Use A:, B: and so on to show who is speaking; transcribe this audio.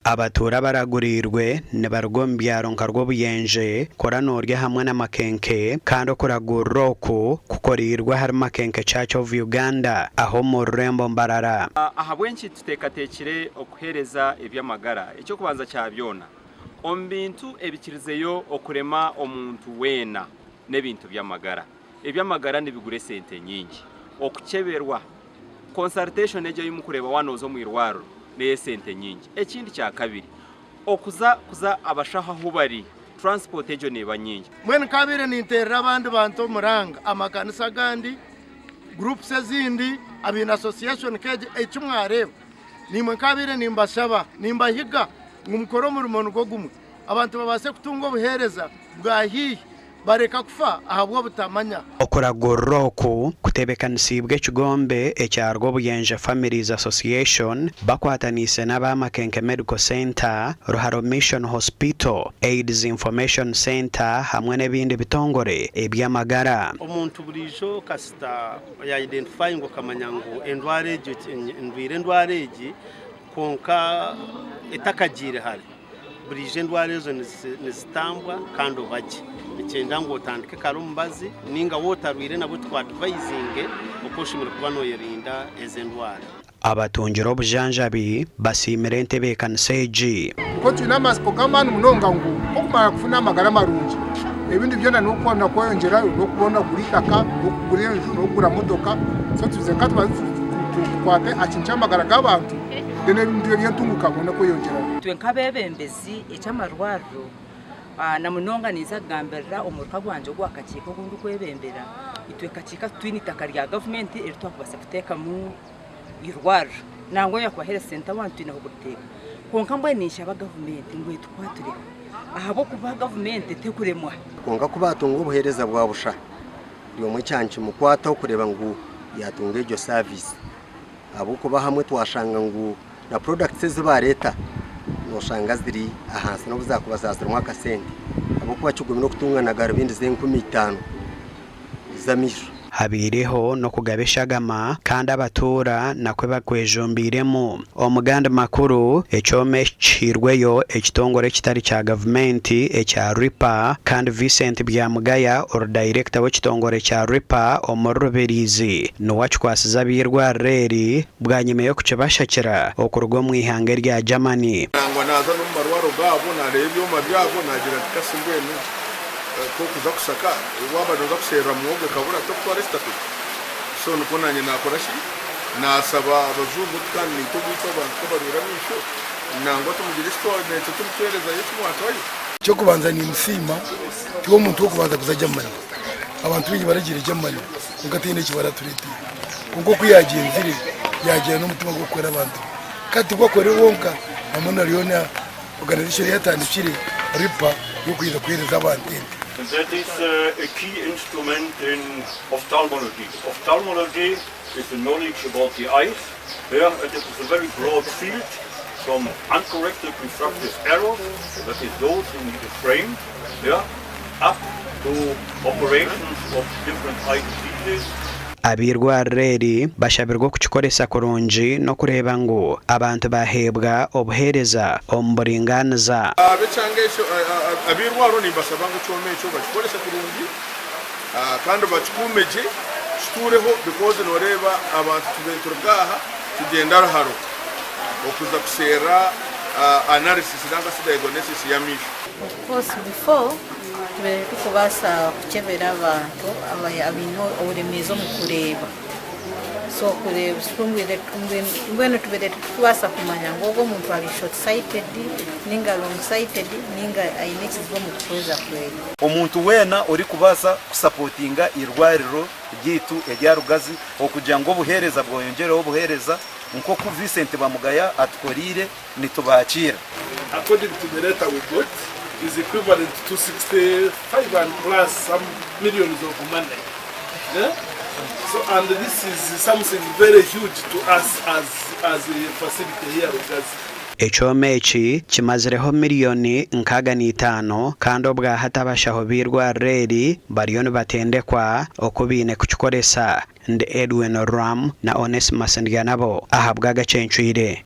A: Abatuura abaraguriirwe nibaruga omu byaro nka Rwobuyenje, Koranorya hamwe na Makenke kandi okuragurira oku kukoriirwe ahari Makenke Church of Uganda aha omu rurembo Mbarara.
B: Ahabw'enki tuteekateekire okuheereza eby'amagara? Eky'okubanza kya byona, omu bintu ebikirizeyo okurema omuntu weena n'ebintu by'amagara. Eby'amagara nibigura esente nyingi. Okukyeberwa, consultation egyo ei murikureeba waaba nooza omu irwariro n'ey'esente nyingi. Ekindi kyakabiri, okuza kuza abashaho ahu bari, transport egyo neeba nyingi.
C: Mbwenu nkaabaire ninteerera abandi bantu omuranga, amakanisa agandi, groups ezindi, abaine association nk'egi, eki mwareeba, naimwe nkaabaire nimbashaba, nimbahiga ngu mukore omurimo nigwo gumwe, abantu babaase kutunga obuheereza bwa haihi. Bareka kufa ahabw'obutamanya.
A: Okuragurira oku kutebekanisiibwe ekigombe ekya Rwobuyenje Families Association bakwataniise n'aba Makenke Medical Centre, Ruharo Mission Hospital, AIDS Information Centre hamwe n'ebindi bitongore eby'amagara.
D: Omuntu buriijo kasita oya identifyinga okamanya ngu endwara egyo ndwire endwara egi kwonka etakagiire hare. Buriijo endwara ezo nizitambwa kandi oba gye. Nikyenda ngu otandike kare omubazi ninga waaba otarwaire nabwo tukwadivayizinge oku oshemereire kuba nooyerinda ezo endwara.
A: Abatungire obujanjabi basiimire entebeekanisa egi.
E: Nikwo twine amatsiko g'amaani munonga ngu okumara kufuna amagara marungi, ebindi byona n'okubona kweyongyerayo, n'okubona kugura eitaka, n'okugura enju, n'okugura motoka. So tuze nka tubanze tukwate aha kintu ky'amagara g'abantu. then ebintu eby'entunguka bibone kweyongyeraho.
F: Itwe nk'abeebembezi eky'amarwariro na munonga ninza kugambirira omuruka gwangye ogwa Kakiika ogu ndikwebembera, itwe Kakiika titwine itaka rya gavumenti eri twakubaasa kuteekamu eirwariro nangwa obu yaakuba health centre waanu twine ah'okuriteeka. Kwonka mbwenu ninshaba gavumenti ngu etukwatireho ahabw'okuba gavumenti tekuremwa.
G: Kwonka ku baatunga obuheereza bwa busha, buri omwe kyaba nikimukwataho kureeba ngu yaatunga egyo saviisi. Ahabw'okuba ahamwe twashanga ngu na products ezi bareeta noshanga ziri ahansi n'obu zakuba zazirimu akasente ahabw'okuba kigumire okutunga na garubindi z'enkumi itano z'amaisho.
A: Habaireho n'okugaba eshagama kandi abatuura nakwo bakwejumbiiremu. Omu gandi makuru, ekyoma eki kihairweyo ekitongore ekitari kya gavumenti ekya RIPA kandi Vincent Byamugaya ori dayirekita w'ekitongore kya RIPA omuri Rubirizi niwe akikwasize ab'eirwariro eri bwanyima y'okukibashakira okuruga omu ihanga erya Germany.
H: Nangwa naaza n'omu marwaro gaabo naareeba ebyoma byabo naagira nti kasi mbwenu ku okuza kushaka waaba nooza kusherura muhogo ekabura tokutwara ekitapeta? So nikwo naanye naakora ki? Naasaba abajungu nti kandi naitwe ogwaitu abantu twabarwire amaisho nangwa tumugire eki naitwe tumucwerezayo eki mwatwayo.
I: Eky'okubanza nimusiima, tiwe omuntu w'okubanza kuza Germany. Abantu baingi baragiire Germany kwonka tihaine eki baratureeteire. Kwonka oku yaagyenzire, yaagyenda n'omutima gw'okukora abantu be. Kandi tikwo akore wonka, hamwe na yoona organisation ei yatandikire, RIPA, y'okwija kuheereza abantu ente.
J: That is a key instrument in ophthalmology. Ophthalmology is the knowledge about the eyes, yeah, and it is a very broad field from uncorrected refractive errors, that is those who need a frame, yeah, up to operations of different eye diseases.
A: Ab'eirwariro eri bashabirwe okukikoresa kurungi n'okureeba ngu abantu baheebwa obuheereza omu buringaaniza.
H: Ab'ekyanga ekyo, ab'eirwariro nimbashaba ngu ekyoma ekyo bakikorese kurungi kandi bakikuume gye kituureho because noreeba abantu tubaire turuga aha tugyenda Ruharo okuza kusherura analysis nangwa shi diagnosis y'amaisho.
K: Of course before tubaire tukubaasa kukyebera abantu abaine oburemeezi omu kureeba so mbwenu tubaire titukubaasa kumanya ngu ogu omuntu ari short sighted ninga long sighted ninga aine ekizibu omu kuhweza kweye.
L: Omuntu weena orikubaasa kusapotinga eirwariro ryaitu erya Rugazi okugira ngu obuheereza bweyongyereho obuheereza nk'oku Vincent Bamugaya atukoreire nitubakiira.
M: According to the letter we got is equivalent to 65 and plus some millions of money eh? So and this is something very huge to us as, as a facility here Rugazi.
A: Ekyoma eki kimazireho miriyoni 65 kandi obwahati abashaho b'eirwariro eri bariyo nibatendekwa oku baine kukikoresa. Ndi Edwin Rwamu na Onesmus Ndyanabo ahabw'Agacencwire.